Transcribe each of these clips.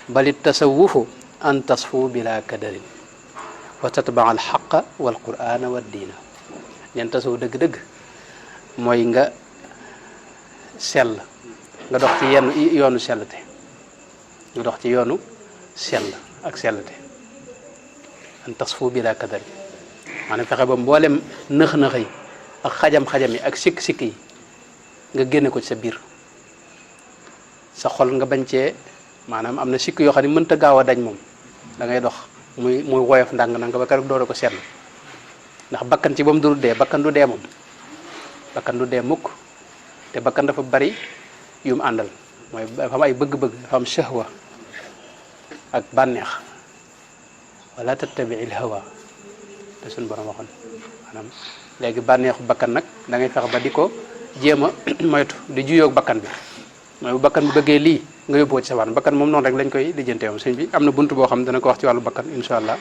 bali tasawufu an tasfu bila kadarin wa tatbaa al xaqa wal qur'ana wa diina neen tasawuf dëgg-dëgg mooy nga sell nga dox ci yenn yoonu sellte nga dox ci yoonu sell ak sellte an tasfu bila kadarin maanaam fexe ba mboolem nëx-nëx yi ak xajam-xajam yi ak sikk-sikk yi nga génne ko ci sa biir sa xol nga bañ cee maanaam am na sikk yoo xam ne mënta gaaw a dañ moom da ngay dox muy woyof ndàng na nga ba keroog doora ko seetlu ndax bakkan ci ba mu dul dee bakkan du dee moom bakkan du dee mukk te bakkan dafa bari yu mu àndal mooy dafa am ay bëgg-bëgg dafa am shahwa ak bànneex wala tattabi'il hawa te suñu borom waxoon maanaam léegi bànneexu bakkan nag da ngay fexe ba di ko jéem a moytu di juyoog bakkan bi mooy bu bakkan bi bëggee lii nga yóbboo ci sa waan bakkan moom noonu rek lañ koy lijjantee moom sëñ bi am na buntu boo xam ne dana ko wax ci wàllu bakkan insha allah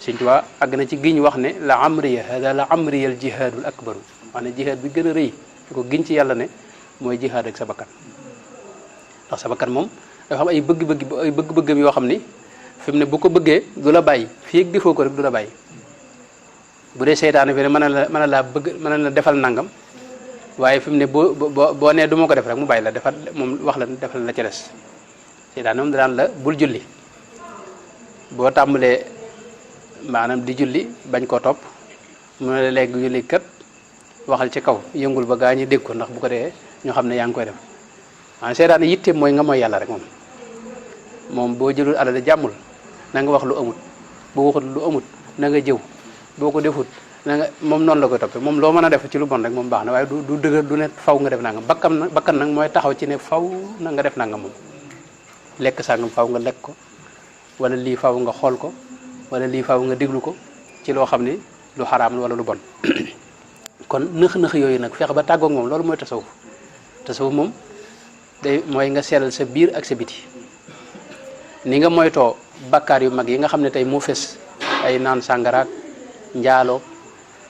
sëñ Tuubaa àgg na ci giñ wax ne la amriya hada la amriya al jihaadul akbaru wax ne jihaad bi gën a rëy di ko giñ ci yàlla ne mooy jihaad ak sa bakkan ndax sa bakkan moom dafa am ay bëgg-bëggam yoo xam ni fi mu ne bu ko bëggee du la bàyyi fii ak defoo ko rek du la bàyyi bu dee seytaane fi ne mën na laa bëgg mën na la defal nangam waaye fi mu ne boo nee du ma ko def rek mu bàyyi la defal moom wax la defal la ca des seytaane moom daan la bul julli boo tàmbalee maanaam di julli bañ koo topp mu ne la léegi julli kat waxal ci kaw yëngul ba gaa ñi dégg ko ndax bu ko dee ñoo xam ne yaa ngi koy def maanaam seytaane yitte mooy nga mooy yàlla rek moom boo jëlul alal jàmmul na nga wax lu amut boo waxut lu amut na nga jëw boo ko defut na nga moom noonu la koy toppee moom loo mën a def ci lu bon rek moom baax na waaye du dëgër du ne faw nga def nangam bakkan nag mooy taxaw ci ne faw na nga def nangam moom lekk sàngam faw nga lekk ko wala lii faw nga xool ko wala lii faw nga déglu ko ci loo xam ni lu xaraam wala lu bon kon nëx-nëx yooyu nag fexe ba tàggoog moom loolu mooy tasawuf moom day mooy nga sellal sa biir ak sa biti ni nga moytoo bakkaar yu mag yi nga xam ne tey moo fes ay naan sàngaraak njaaloo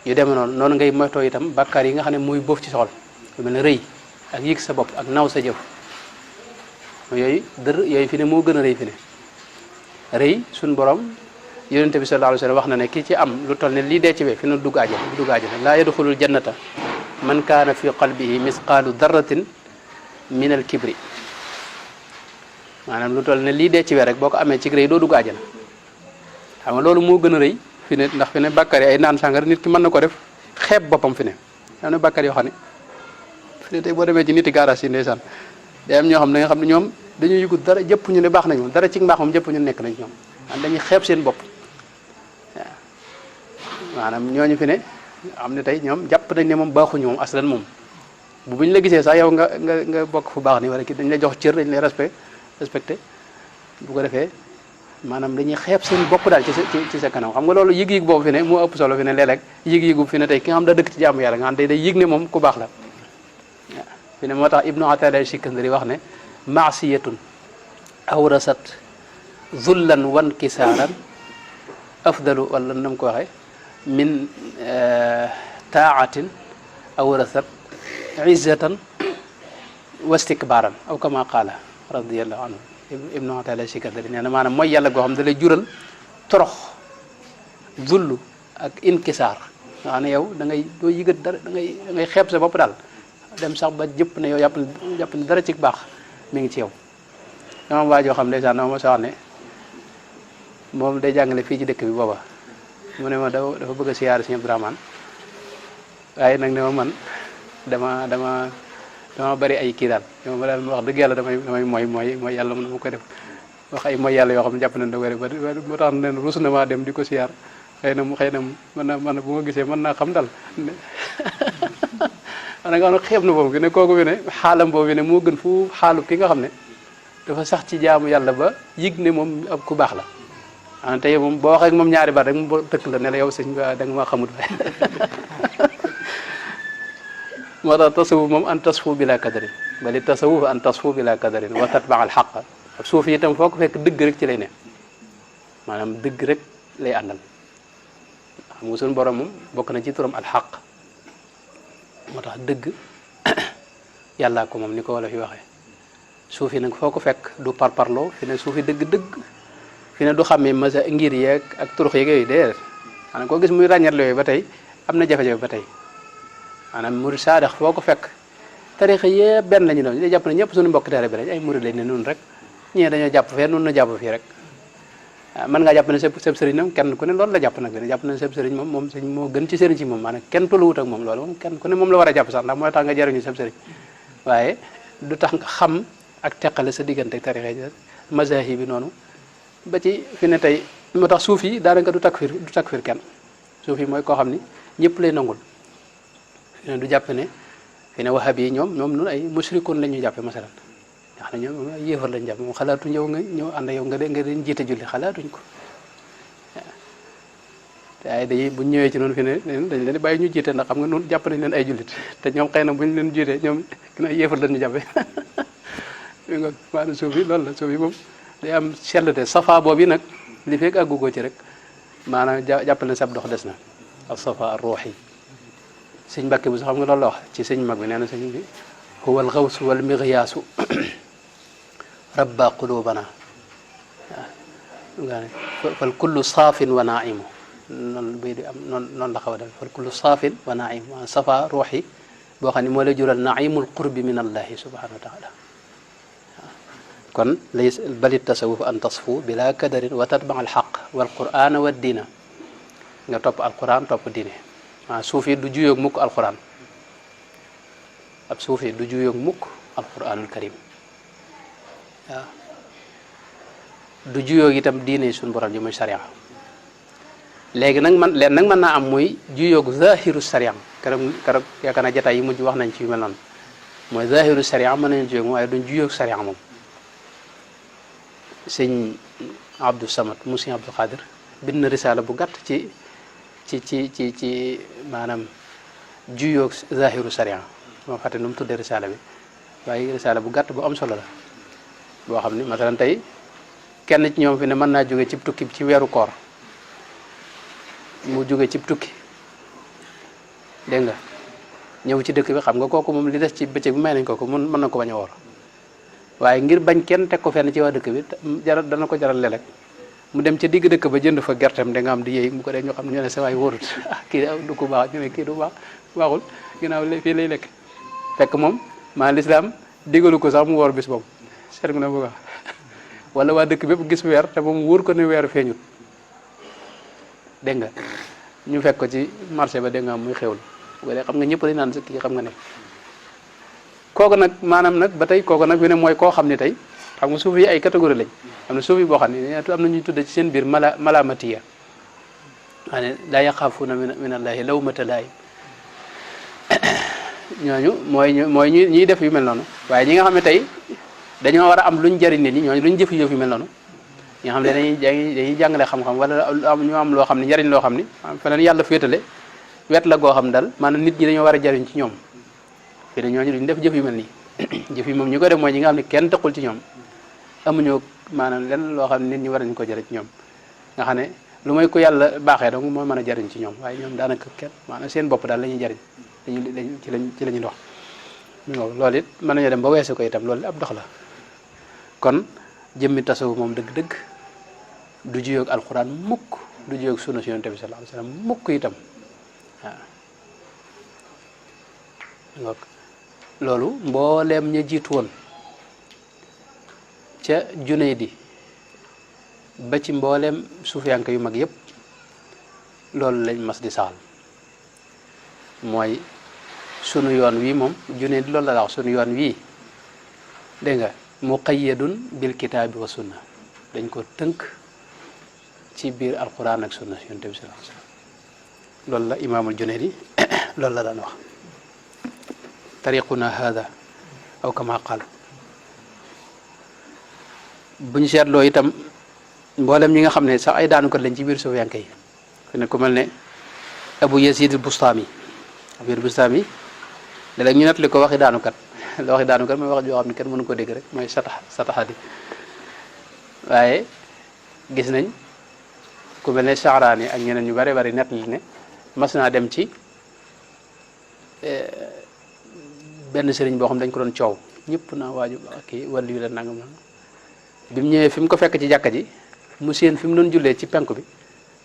yu demee noonu ngay moytoo itam bakkaar yi nga xam ne mooy boof ci soxol lu mel ne rëy ak yëg sa bopp ak naw sa jëf yooyu fi ne moo gën a rëy fi ne rëy suñ borom yonente bi sallallahu alayhi wa sallam wax na ne ki ci am lu toll ne lii dee ci we fi na dugg àjjana laa yadxulul jannata man kaana fi qalbihi misqaalu darratin min al kibri maanaam lu toll ne lii dee ci we rek boo ko amee ci rëy doo dugg àjjana xam nga loolu moo gën a rëy fi ne ndax fi ne bàkkaar yi ay naan sàngara nit ki mën na ko def xeeb boppam fi ne am na bàkkaar yoo xam ne fi ne tey boo demee ci niti gaaraas yi ndeysaan day am ñoo xam ne nga xam ne ñoom dañuy yëgu dara jëpp ñu ne baax nañ moom dara ci mbaax moom jëpp ñu nekk nañ ñoom dañuy xeeb seen bopp waaw maanaam ñooñu fi ne am ne tey ñoom jàpp nañ ne moom baaxuñu moom aslan moom buñ la gisee sax yow nga bokk fu baax ni wala kii dañ lay jox cër dañ lay respecté bu ko defee maanaam dañuy xeeb seen bopp daal ci sa kanam xam nga loolu yëg-yëg boobu fi ne moo ëpp solo fi ne léeg-léeg yëg-yëgu fi ne tey ki nga xam da dëkk ci jàmm yàlla nga xam tey day yëg ne moom ku baax la waaw fi ne moo tax ibnu Ataada Sikandari wax ne maasiyatun awrasat zullan wan kisaaran afdalu wala nam ko waxee min taatin awrasat izzatan wastikbaaran aw kama qaala radiyallahu anhu ibnu Ataala Sikandari nee na maanaam mooy yàlla goo xam da lay jural torox zullu ak inkisaar nga xam ne yow da ngay doo yëgat dara da ngay xeeb sa bopp daal dem sax ba jëpp ne yow jàpp ne dara ci baax mi ngi ci yow dama waa joo xam ndeysaan dama ma sa wax ne moom day jàngale fii ci dëkk bi booba mu ne ma dafa bëgg a siyaare Sëñ Abdourahmane waaye nag ne ma man dama bari ay kii daal ma daal wax dëgg yàlla damay mooy yàlla mën ma koy def wax ay mooy yàlla yoo xam ne jàpp nañ da koy def ba moo tax ne rus na maa dem di ko siyaar xëy na mën bu ma gisee mën naa xam dal ana nga xam ne xeeb na boobu fi ne kooku fi ne xaalam boobu fi ne moo gën fu xaalu ki nga xam ne dafa sax ci jaamu yàlla ba yëg ne moom ab ku baax la ah tey moom boo waxee ak moom ñaari baat rek mu tëkk la ne la yow sëñ da nga maa xamut moo tax tasawuf moom an tasfu bila kadarin bali tasawuf an tasfu bila kadarin wa tatbaa al xaq suuf yi itam foo ko fekk dëgg rek ci lay ne maanaam dëgg rek lay àndal xam nga suñu borom moom bokk na ci turam al xaq moo tax dëgg yàllaa ko moom ni ko wala fi waxee suufi nag foo ko fekk du parparloo fi ne suufi dëgg-dëgg fi ne du xamee masa ngir yeeg ak turux yeeg yooyu déedéet maanaam koo gis muy ràññetle yooyu ba tey am na jafe-jafe ba tey maanaam murid saadax foo ko fekk tarixa yëpp benn la ñu doon ñu jàpp ne ñëpp suñu mbokk taalibe lañ ay murid lañ ne noonu rek ñii dañoo jàpp fee noonu na jàpp fii rek mën ngaa jàpp ne sëb sëriñ nag kenn ku ne loolu la jàpp nag ne jàpp ne sëb sëriñ moom sëñ moo gën ci sëriñ ci moom maanaam kenn tolluwut ak moom loolu moom kenn ku ne moom la war a jàpp sax ndax mooy tax nga jariñu sëb sëriñ waaye du tax nga xam ak teqale sa diggante ak tarixa yi mazahib bi noonu ba ci fi ne tey moo tax suuf yi daanaka du takfir kenn suuf yi mooy koo xam ni ñëpp lay nangul fi ne du jàpp ne fi ne wahab yi ñoom nun ay mushrikoon la ñuy jàppe masalan nga xam ne ñoom ay yéefar lañ jàpp moom xalaatuñ yow nga ñëw ànd yow nga leen jiite julli xalaatuñ ko te ay dañuy buñ ñëwee ci noonu fi ne dañ leen bàyyi ñu jiite ndax xam nga noonu jàpp nañ leen ay jullit te ñoom xëy na buñ leen jiite ñoom ay yéefar lañ ñu jàppe nga maanaam suuf yi loolu la suuf yi moom day am sellte safa boobu nag li fekk àggugoo ci rek maanaam jàppal ne sab dox des na ak safa ruuxi sëñ Mbàkke bu sax xam nga loolu la wax ci sëñ mag bi nee na sëñ bi huwa al xawsu wal migyaasu rabba qulubana waaw fal kullu saafin wa naimu noonu bay di am noonu la xaw a def fal kullu saafin wa naimu maanaam safa ruuxi boo xam ne moo lay jural naimul qurbi min allahi subhanahu wa taala kon lay balit tasawuf an tasfu bila kadarin wa tatba al xaq wal qur'ana wa diina nga topp alquran topp diine waaw suufi du juyoog mukk alquran ab suufi du juyoog mukk alquranul karim waaw du juyoog itam diine suñu borom ji muy sariya léegi nag leen nag mën naa am muy juyoog zahiru sariya keroog yaakaar naa jotaay yi mujj wax nañ ci yu mel noonu mooy zahiru sariya mën nañu juyoog moom waaye duñ juyoog sariya moom sëñ Abdou Samad mu sëñ Abdou Khadir bind na risaala bu gàtt ci maanaam juyoog zahiru sariya moo fàtte nu mu tuddee risaala bi waaye risaala bu gàtt bu am solo la boo xam ni masalan tey kenn ci ñoom fi ne mën naa jóge cib tukki ci weeru koor mu jóge cib tukki dégg nga ñëw ci dëkk bi xam nga kooku moom li des ci bëccëg bi may nañ kooku mën na ko bañ a woor waaye ngir bañ kenn teg ko fenn ci waa dëkk bi dana ko jaral lelek mu dem ca digg dëkk ba jënd fa gerteem da nga am di yëy mu ko dee ñoo xam ne ñoo ne sa waay wóorut kii du ko baax ñu ne kii du baax baaxul ginnaaw fii lay lekk fekk moom maa lislaam digalu ko sax mu woor bis boobu seet nga na bëgg wala waa dëkk bépp gis weer te moom wóor ko ne weer feeñut dégg nga ñu fekk ko ci marché ba dégg nga am muy xewlu bu ko dee xam nga ñëpp dañ naan sa kii xam nga ne kooku nag maanaam nag ba tey kooku nag fi ne mooy koo xam ne tey xam nga suuf yi ay catégorie lañ am na suuf yi boo xam ne am na ñuy tudde ci seen biir malamatiya waa ne laa yaxaafuuna min allahi lawmata laa'im ñooñu mooy ñuy def yu mel noonu waaye ñi nga xam ne tey dañoo war a am luñ jëriñ nit ñi ñooñu luñ jëf yu mel noonu ñi nga xam ne dañuy jàngale xam-xam wala ñu am loo xam ne njëriñ loo xam ne feneen yàlla féetale wet la goo xam dal maanaam nit ñi dañoo war a jëriñ ci ñoom fi ne ñooñu duñ def jëf yu mel nii jëf yi moom ñi ko def mooy ñi nga xam ne kenn taqul ci ñoom amuñu maanaam lenn loo xam ne nit ñi war nañ ko jëriñ ci ñoom nga xam ne lu may ko yàlla baaxee donc mooy mën a jëriñ ci ñoom waaye ñoom daanaka kenn maanaam seen bopp daal la ñuy jëriñ ci la ñuy dox loolu it mën nañoo dem ba weesu ko itam loolu ab dox la kon jëmmi tasawuf moom dëgg-dëgg du juyoog alquran mukk du juyoog sunna si yonent bi sallallahu alayhi wasallam mukk itam waaw loolu mbooleem ña jiitu woon ca Junayd ba ci mbooleem suufiyanke yu mag yëpp loolu lañ mas di saxal mooy sunu yoon wii moom Junayd loolu la wax sunu yoon wii dégg nga muqayyadun bil kitaabi wa sunna dañ ko tënk ci biir alquran ak sunna yonent bi sallallahu alayhi wasallam loolu la imaamul Junayd loolu la daan wax tariquna hada aw kama qaal bu ñu seetloo itam mboolem ñi nga xam ne sax ay daanukat lañ ci biir suufiyanke yi fi ne ku mel ne Abu Yazid al-Bustami Abu Yazid al-Bustami léeg-léeg ñu nettali ko waxi daanukat la waxi daanukat mooy wax joo xam ne kenn mënu ko dégg rek mooy sataxadi waaye gis nañ ku mel ne Sha'rani ak ñeneen ñu bare bari nettali ne mas naa dem ci benn sëriñ boo xam dañ ko doon coow ñëpp na waaju kii wàllu yu la nangam nangam bi mu ñëwee fi mu ko fekk ci jàkka ji mu séen fi mu doon jullee ci penku bi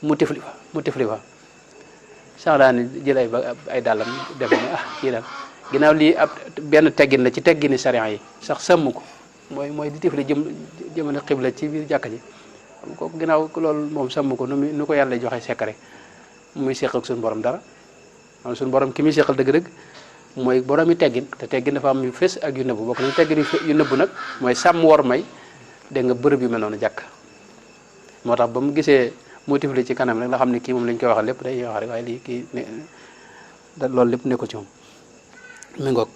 mu tifli fa sax daa ni jël ay dàllam dem ne kii daal ginnaaw lii ab benn teggin la ci teggini sariya yi sax sàmm ko mooy di tifli jëmale xibla ci biir jàkka ji kooku ginnaaw loolu moom sàmm ko nu ko yàlla joxe secret muy seq ak suñu borom dara am suñu borom ki muy seqal dëgg-dëgg mooy borom yi teggin te teggin dafa am yu fés ak yu nëbbu bokk na teggin yu nëbbu nag mooy sàmm war may dégg nga bërëb yu mel noonu jàkk moo tax ba mu gisee motif li ci kanam rek nga xam ne kii moom lañ koy waxal lépp day wax rek waaye lii kii loolu lépp nekkul ci moom mi ngoog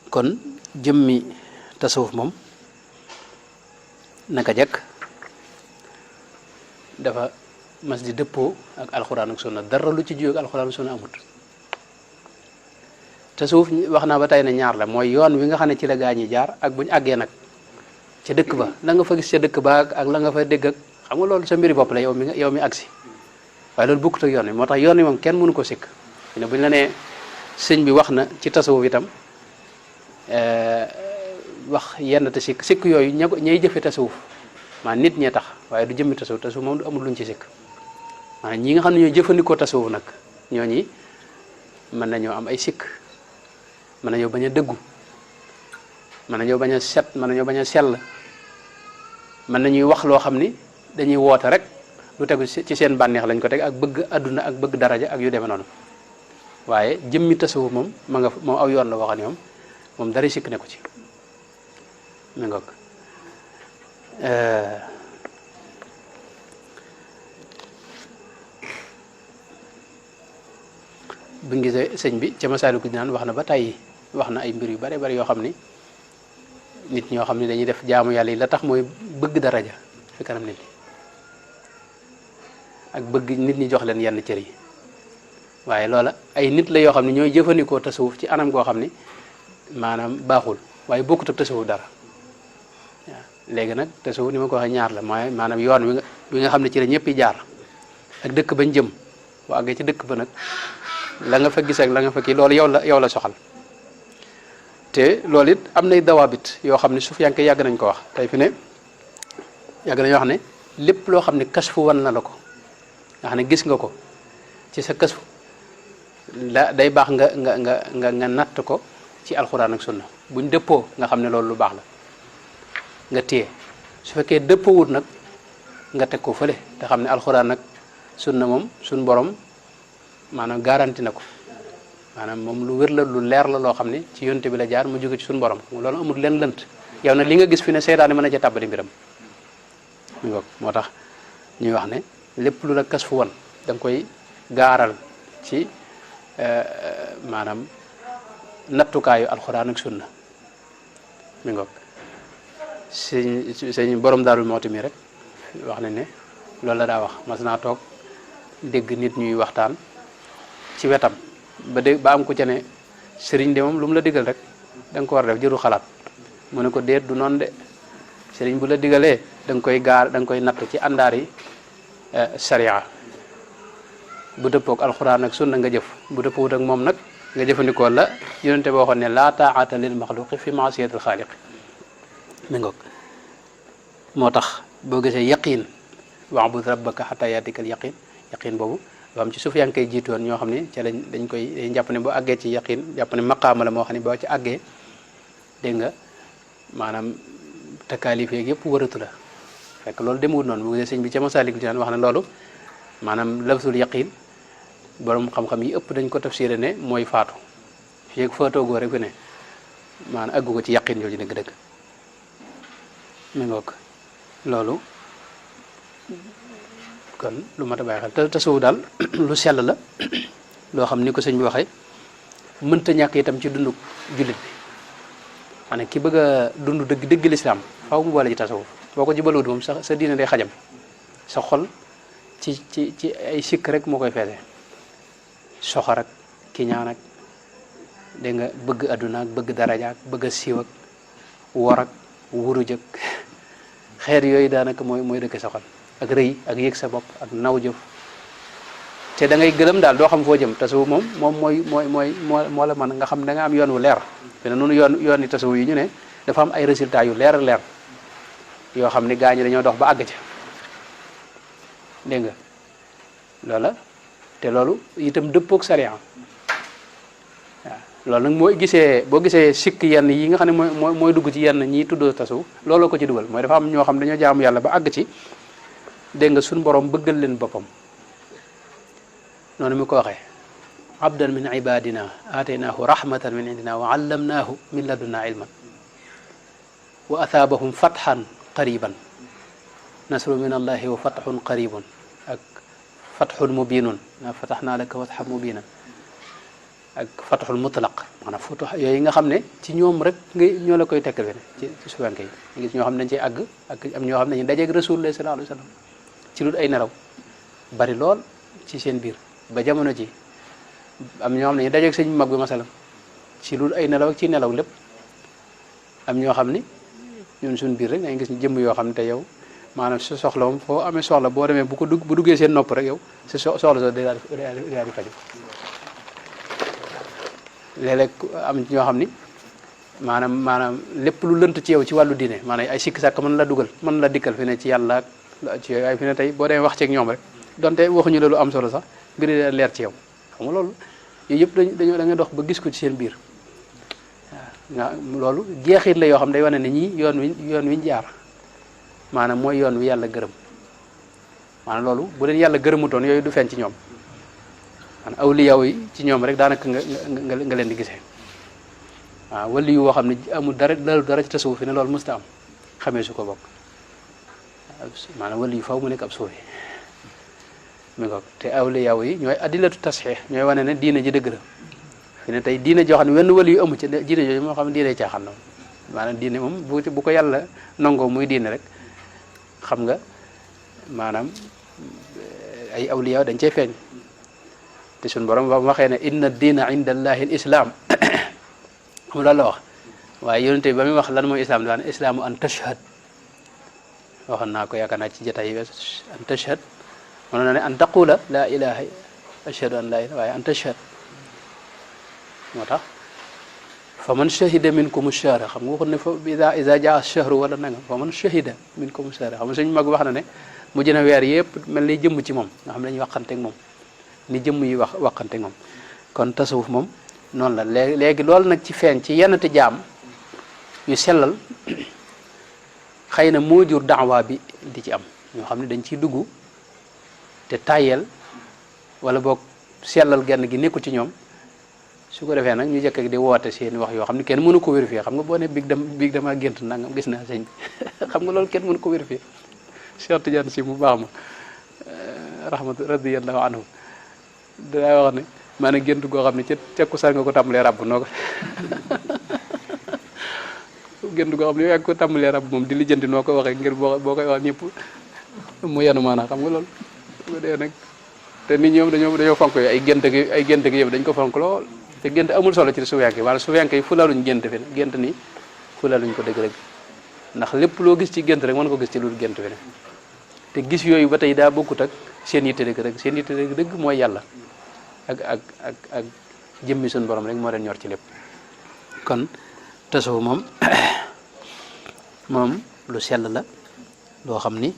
kon jëmmi tasawuf moom naka jekk dafa mas di dëppoo ak alxuraan ak sunna dara lu ci jiw ak alxuraan ak sunna amut tasawuf wax naa ba tey ne ñaar la mooy yoon wi nga xam ne ci la gaa ñi jaar ak buñu àggee nag ca dëkk ba la nga fa gis ca dëkk ba ak la nga fa dégg ak xam nga loolu sa mbiri bopp la yow mi agsi waaye loolu bokkut ak yoon wi moo tax yoon wi moom kenn mënu ko sikk ne buñu la nee sëñ bi wax na ci tasawuf itam wax yenn te sikk yooyu ñay jëfe tasawuf maanaam nit ñee tax waaye du jëmmi tasawuf moom du amul luñ ci sikk maanaam ñi nga xam ne ñooy jëfandikoo tasawuf nag ñooñi mën nañoo am ay sikk mën nañoo bañ a dëggu mën nañoo bañ a set mën nañoo bañ a sell mën nañuy wax loo xam ni dañuy woote rek lu tegu ci seen bànneex lañ ko teg ak bëgg adduna ak bëgg daraja ak yu demee noonu waaye jëmmi tasawuf moom moom aw yoon la waxan ñoom moom dara sikk ne ko ci mi ngoog bu ñu gisee sëñ bi ca Masaalikul Jinaan wax na ba tàyyi wax na ay mbir yu bare bari yoo xam ni nit ñoo xam ne dañuy def jaamu yàlla yi la tax mooy bëgg daraja fi kanam nit ñi ak bëgg nit ñi jox leen yenn cër yi waaye loola ay nit la yoo xam ne ñooy jëfandikoo tasawuf ci anam goo xam ni maanaam baaxul waaye bokkut ak tasawuf dara waaw léegi nag tasawuf ni ma ko waxee ñaar la mooy maanaam yoon wi nga xam ne ci la ñëpp jaar ak dëkk bañ jëm bu àggee ci dëkk ba nag la nga fa gis ak la nga fa kii loolu yow la soxal te loolu it am nay dawaabit yoo xam ne sufiyanke yàgg nañ ko wax tey fi ne yàgg nañu wax ne lépp loo xam ne kasfu wan na la ko nga xam ne gis nga ko ci sa kasfu day baax nga natt ko ci alxuraan ak sunna buñ dëppoo nga xam ne loolu lu baax la nga téye su fekkee dëppoowut nag nga teg ko fële te xam ne alxuraan ak sunna moom suñ borom maanaam garanti na ko maanaam moom lu wér la lu leer la loo xam ne ci yonte bi la jaar mu jóge ci suñu borom loolu amul leen lënt yow nag li nga gis fi ne seytaane mën na ca tàbbali mbiram moo tax ñuy wax ne lépp lu la kas fu won da nga koy gaaral ci maanaam nattukaayu alxuraan ak sunna mi ngoog sëñ borom Daarul Muxti mi rek wax nañ ne loolu la daa wax mas naa toog dégg nit ñuy waxtaan ci wetam ba am ko ca ne sëriñ de moom lu mu la digal rek da nga ko war a def jëru xalaat mu ne ko déet du noonu de sëriñ bu la digalee da nga koy natt ci àndaar yi sariya bu dëppook alxuraan ak sunna nga jëf bu dëppoowut ak moom nag nga jëfandikoo la yonente boo waxoon ne laa taa'ata lil maxluqi fi maasiyatil xaaliq mi ngoog moo tax boo gisee yaqiin wa'bud rabbaka xataa yaatikal yaqiin boobu ba am ci suuf yaa ngi koy jiitu woon ñoo xam ne ca dañ koy jàpp ne boo àggee ci yaqiin jàpp ne maqaama la moo xam ne boo ci àggee dégg nga maanaam takaalif yeeg yëpp wëratu la fekk loolu demewul noonu bu gisee sëñ bi ca Masaalikul Jinaan wax na loolu maanaam lafsul yaqiin borom xam-xam yi ëpp dañ ko tafsiré ne mooy faatu fii ak faatoogoo rek fi ne maanaam àggu ko ci yaqiin yooyu dëgg-dëgg mi ngoog loolu kon lu mat a bàyyi xel te tasawuf daal lu sell la loo xam ni ko sëñ bi waxee mënta ñàkk itam ci dundu jullit bi maanaam ki bëgg a dund dëgg lislaam faaw mu boole ci tasawuf boo ko jibaluwut moom sa diine day xajam sa xol ci ay sikk rek moo koy feese soxor ak kiñaan ak dégg nga bëgg adduna ak bëgg daraja ak bëgg a siiw ak wor ak wuruj ak xeer yooyu daanaka mooy dëkk sa xol ak rëy ak yëg sa bopp ak naw jëf te da ngay gëlëm daal doo xam foo jëm tasawuf moom moo la mën nga xam da nga am yoon wu leer te noonu yoon yi tasawuf yi ñu ne dafa am ay résultats yu leer a leer yoo xam ni gaa ñi dañoo dox ba àgg ca dégg nga loola te loolu itam dëppook sariya waaw loolu nag boo gisee sikk yenn yi nga xam ne mooy dugg ci yenn ñiy tuddoo tasawuf looloo ko ci dugal mooy dafa am ñoo xam dañoo jaamu yàlla ba àgg ci dégg nga suñu borom bëggal leen boppam noonu mi ko waxee abdan min ibadina ataynaahu rahmatan min indina wa allamnaahu min ladunna ilman wa athaabahum fathan qariban nasru min allahi wa fathun qaribun ak fathun mubinun na fatahnaa laka fathan mubinan ak fathul mutlaq maanaam futu yooyu nga xam ne ci ñoom rek ñoo la koy tekkal fene ci suwenke yi gis ñoo xam ne dañ cey àgg ak am ñoo xam ne dañu dajeeg rasulullah sallallahu alayhi wa sallam ci lu ay nelaw bari lool ci seen biir ba jamono ji am ñoo xam ne ñu dajeeg sëñ mag bi masalam ci lu ay nelaw ak ci nelaw lépp am ñoo xam ni ñun suñ biir rek dañuy gis ñu jëmm yoo xam ne te yow maanaam sa soxla moom foo amee soxla boo demee bu duggee seen nopp rek yow sa soxla soo day daal di faju léeg-léeg am ñoo xam ni maanaam lépp lu lënt ci yow ci wàllu diine maanaam ay sikk sàkk mën la dugal mën la dikkal fi ne ci yàlla ak ci ay fi ne tey boo demee wax ceeg ñoom rek donte waxuñu la lu am solo sax mbiri leer ci yow xam nga loolu yooyu yëpp da nga dox ba gis ko ci seen biir waaw loolu jeexit la yoo xam day wane ne ñii yoon wiñ jaar maanaam mooy yoon wi yàlla gërëm maanaam loolu bu leen yàlla gërëmutoon yooyu du feeñ ci ñoom maanaam awliyaw yi ci ñoom rek daanaka nga leen di gisee waaw wali yu woo xam ne amul dara ci tasawuf fi ne loolu mësta am xamee su ko bokk maanaam wali yu faw mu nekk ab suufi mi ngoog te awliyaw yi ñooy adilatu tasxiix ñooy wane ne diine ji dëgg la fi ne tey diine joo xam ne wenn wali yu amu ci diine jooju moo xam ne diine caaxaan la maanaam diine moom bu ko yàlla nangoo muy diine rek xam nga maanaam ay awliyaw dañ cey feeñ te suñu borom ba mu waxee ne inna diina inda allahi al islam xam loolu la wax waaye yonente bi ba muy wax lan mooy islam daane islaamu an tashhad waxoon naa ko yaakaar naa ci jotaay yi an tashhad mënoon na ne an taqula laa ilaha ashhadu an laa ilaha waaye an tashhad moo tax fa man shahida minkum ash-shahra xam nga waxoon ne fa iza jaa ash-shahru wala nanga fa man shahida minkum ash-shahra xam nga suñu mag wax na ne mujj na weer yëpp mel ni jëmm ci moom nga xam ne dañuy waxanteeg moom ni jëmm yi waxanteeg moom kon tasawuf moom noonu la léegi loolu nag ci feeñ ci yenn te jaam yu sellal xëy na moo jur daawa bi di ci am ñoo xam ne dañ ciy dugg te tàyyeel wala boog sellal genn gi nekkul ci ñoom su ko defee nag ñu jëkk di woote seen wax yoo xam ne kenn mënu ko vérifier xam nga boo ne biig dama gént nangam gis naa sëñ bi xam nga loolu kenn mënu ko vérifier Cheikh Tidiane si mu baax ma rahmatu radiyallahu anhu daa wax ne maanaam gént goo xam ne ca cekku sar nga ko tàmbalee ràbb noo ko gént goo xam ne yow yaa ko tàmbalee ràbb moom di lijjanti noo ko waxee ngir boo koy wax ñëpp mu yenu maanaam xam nga loolu su ko dee nag te nit ñoom dañoo fonk yooyu ay gént gi yëpp dañ ko fonk lool te gént amul solo ci suwenk yi wala suwenk yi fulaaluñ gént fi ne gént nii fulaaluñ ko dëgg-dëgg ndax lépp loo gis ci gént rek mën ko gis ci lu gént fi ne te gis yooyu ba tey daa bokkut ak seen yitte dëgg rek seen yitte dëgg mooy yàlla ak jëmmi suñu borom rek moo leen ñor ci lépp kon tasawuf moom lu sell la loo xam ni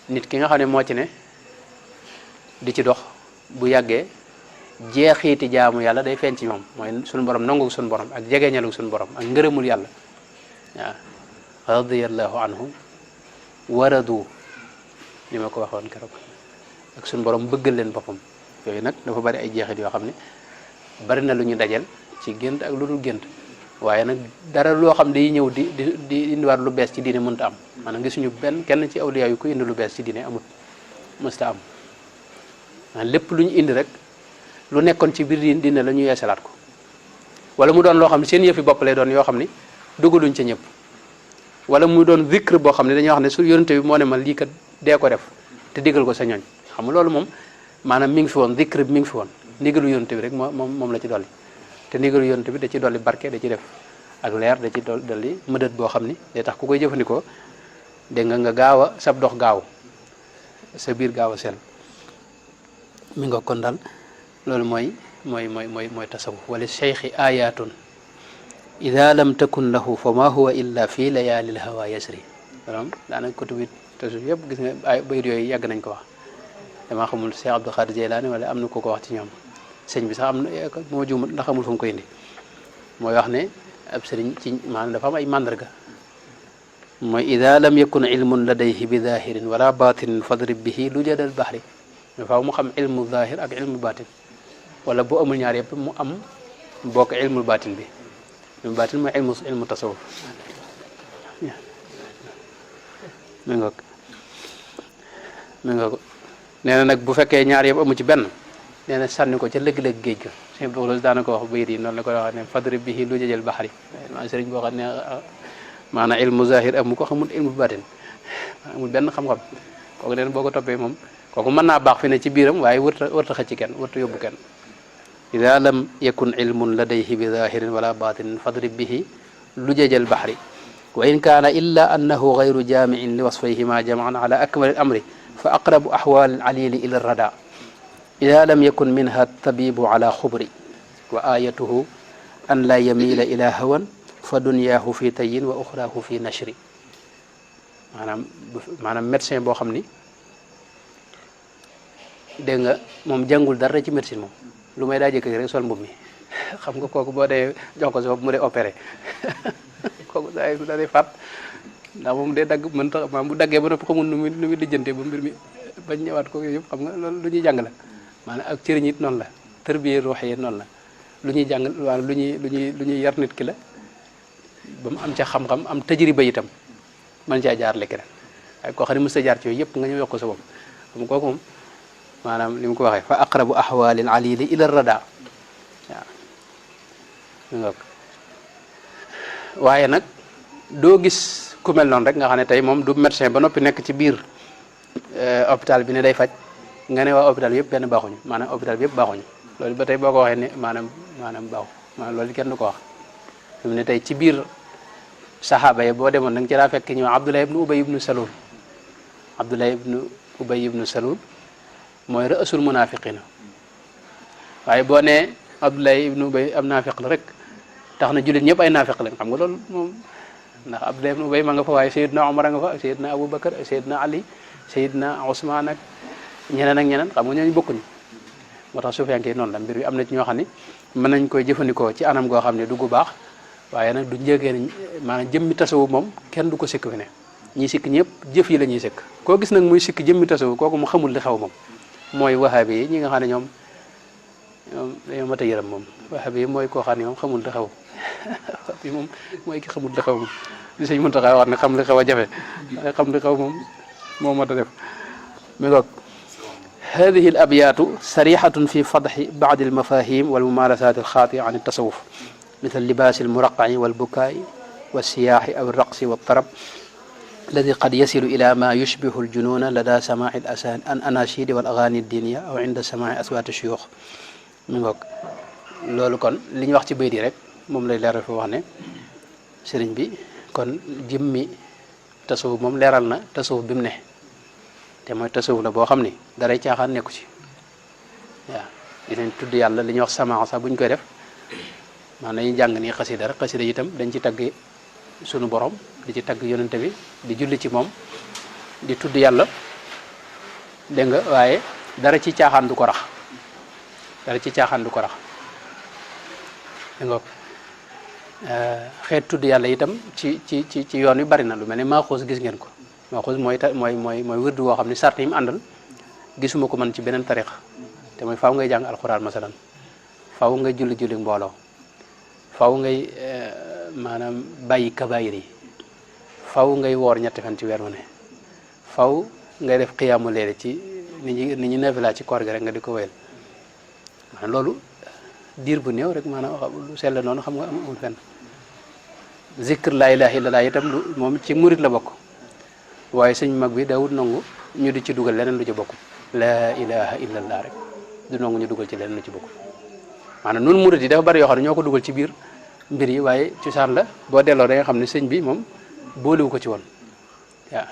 nit ki nga xam ne moo ci ne di ci dox bu yàggee jeexiiti jaamu yàlla day feeñ ci moom mooy suñu borom nangu suñu borom ak jegeñalu suñu borom ak ngërëmul yàlla waaw radiyallahu anhu waradu ni ma ko waxoon keroog ak suñu borom bëggal leen boppam yooyu nag dafa bari ay jeexit yoo xam ne bari na lu ñu dajal ci gént ak lu dul gént waaye nag dara loo xam day ñëw di indiwaat lu bees ci diine mënta am maanaam gisuñu kenn ci awliya yu ko indi lu bees ci diine amut mësta am lépp lu ñu indi rek lu nekkoon ci biir diine la ñu yeesalaat ko wala mu doon loo xam ne seen yëfi bopp lay doon yoo xam ne dugaluñ ca ñëpp wala mu doon zikr boo xam ne dañoo xam ne su yonente bi moo ne ma lii kat dee ko def te digal ko sa ñooñ xam nga loolu moom maanaam mi ngi fi woon zikr bi mi ngi fi woon ndigalu yonente bi rek moom la ci dolli te ndigalu yonente bi da ci dolli barke da ci def ak leer da ci dolli mëdët boo xam ni day tax ku koy jëfandikoo dégg nga gaaw a sab dox gaaw sa biir gaaw a sell mi nga kon daal loolu mooy tasawuf wala cheikhi ayatun ida lam takun lahu fa ma huwa illa fi layaalil hawa yasri maanaam daanaka kutubi tasawuf yëpp gis nga ay bayit yooyu yàgg nañ ko wax damaa xamul Cheikh Abdou Khadir Jeylaani wala am na ko wax ci ñoom sëñ bi sax am na moo juumut ndax xamul fu mu koy indi mooy wax ne ab sëriñ ci maanaam dafa am ay màndarga mooy ida lam yakun ilmun ladayhi bi zahirin wala batinin fadrib bihi lu jadal bahri dafa mu xam ilmu zahir ak ilmu batin wala bu amul ñaar yëpp mu am bokk ilmul batin bi ilmu batin mooy ilmu tasawuf mi ngoog nee na nag bu fekkee ñaar yëpp amu ci benn nee na sànni ko ca lëg-lëg géej ga sëñ bi loolu daana ko wax bayit yi noonu la koy wax ne fadrib bihi lu jajal baxari maa sëriñ boo xam ne maanaam ilmu zahir amu ko xamul ilmu batin amul benn xam-xam kooku nee na boo ko toppee moom kooku mën naa baax fi ne ci biiram waaye wërta xëcc kenn wërta yóbbu kenn ida lam yakun ilmun ladayhi bi zahirin wala batinin fadrib bihi lu jajal baxari wa in kaana illa annahu gayru jaamiin li wasfayhima jamaan ala akmali amri fa aqrabu ahwal alili ila rada ida lam yakun minha tabibu ala xubri wa ayatuhu an la yamila ila hawan fa dunyahu fi tayin wa uxrahu fi nashri maanaam médecin boo xam ni dégg nga moom jàngul dara ci médecine moom lu may daa jëkk rek sol mbub mi xam nga kooku boo dee jox ko sa bopp mu dee opéré kooku da day faat ndax moom day dagg mën tax maanaam bu daggee ba noppi xamul nu muy lijjantee ba mbir mi bañ ñëwaat ko yëpp xam nga loolu lu ñuy jàng la maanaam ak cëriñ it noonu la tërbiye ruux yi noonu la lu ñuy jàng maanaam lu ñuy yar nit ki la ba mu am ca xam-xam am tajriba itam mën caa jaar lekk ren waaye koo xam ne mos a jaar ci yooyu yëpp nga ñëw yokk sa bopp xam kooku moom maanaam li mu ko waxee fa aqrabu ahwalil alili ila rada waaw waaye nag doo gis ku mel noonu rek nga xam ne tey moom du médecin ba noppi nekk ci biir hôpital bi ne day faj nga ne waa hôpital bi yëpp benn baaxuñu maanaam hôpital bi yëpp baaxuñu loolu ba tey boo ko waxee ne maanaam baaxu maanaam loolu kenn du ko wax fi mu ne tey ci biir saxaaba yi boo demoon nag ci laa fekk ñëw Abdullah ibnu Ubay ibnu Salul Abdullah ibnu Ubay ibnu Salul mooy ra'sul munafiqina waaye boo nee Abdullah ibnu Ubay am naafiq la rek tax na jullit ñëpp ay naafiq lañ xam nga loolu moom ndax Abdullah ibnu Ubay ma nga fa waaye Seydina Omar a nga fa ak Seydina Aboubacar ak Seydina Ali Seydina Ousmane ak ñeneen xam nga ñooñu bokkuñu moo tax suufiyanke noonu la mbir bi am na ci ñoo xam ne mën nañ koy jëfandikoo ci anam goo xam ne du gu baax waaye nag du njëgee maanaam jëmmi tasawu moom kenn du ko sikk fi ne ñi sikk ñëpp jëf yi la ñuy sikk koo gis nag muy sikk jëmmi tasawu kooku mu xamul li xew moom mooy wahabi yi ñi nga xam ne ñoom dañoo mat a yërëm moom wahabi yi mooy koo xam ne moom xamul li xew bi moom mooy ki xamul li xew moom li sëñ Muntaxa wax ne xam li xew a jafe xam li xew moom moo mat a def mi ngoog هذه الأبيات صريحة في فضح بعض المفاهيم والممارسات الخاطئة عن التصوف مثل لباس المرقع والبكاء والسياح أو الرقص والطرب الذي قد يصل إلى ما يشبه الجنون لدى سماع الأناشيد والأغاني الدينية أو عند سماع أصوات الشيوخ من ngoog loolu kon li ñu wax ci bayit yi rek moom lay leeral fa wax ne sëriñ bi kon jëmmi tasawuf moom leeral na tasawuf bi mu ne te mooy tasawuf la boo xam ni daray caaxaan nekku ci waaw dinañ tudd yàlla li ñuy wax sama sax bu ñu koy def maanaam dañuy jàng nii xasida rek xasida itam dañ ci tagg sunu borom di ci tagg yonente bi di julli ci moom di tudd yàlla dégg nga waaye dara ci caaxaan du ko rax dara ci caaxaan du ko rax dégg nga xeet tudd yàlla itam ci yoon wi bari na lu mel ne maaxoos gis ngeen ko maaxoos mooy wërdu woo xam ne sart yi mu àndal gisuma ko man ci beneen tariqa te mooy faaw ngay jàng alxuraan masalan faaw ngay julli mbooloo faaw ngay maanaam bàyyi kabaayir yi faaw ngay woor ñetti fan ci weer wu ne faaw ngay def xiyaamu leele ci ni ñu nafila ci koor gi rek nga di ko wéyal maanaam loolu diir bu néew rek maanaam lu sell noonu xam nga amul fenn zikr laa ilaaha illallaah itam moom ci murit la bokk waaye sëñ mag bi daawut nangu ñu di ci dugal leneen lu ci bokk laa ilaha illallah rek du nangu ñu dugal ci leneen lu ci bokk maanaam noonu murid yi dafa bari yoo xam ne ñoo ko dugal ci biir mbir yi waaye cosaan la boo delloo da nga xam ne sëñ bi moom boolewu ko ci woon waaw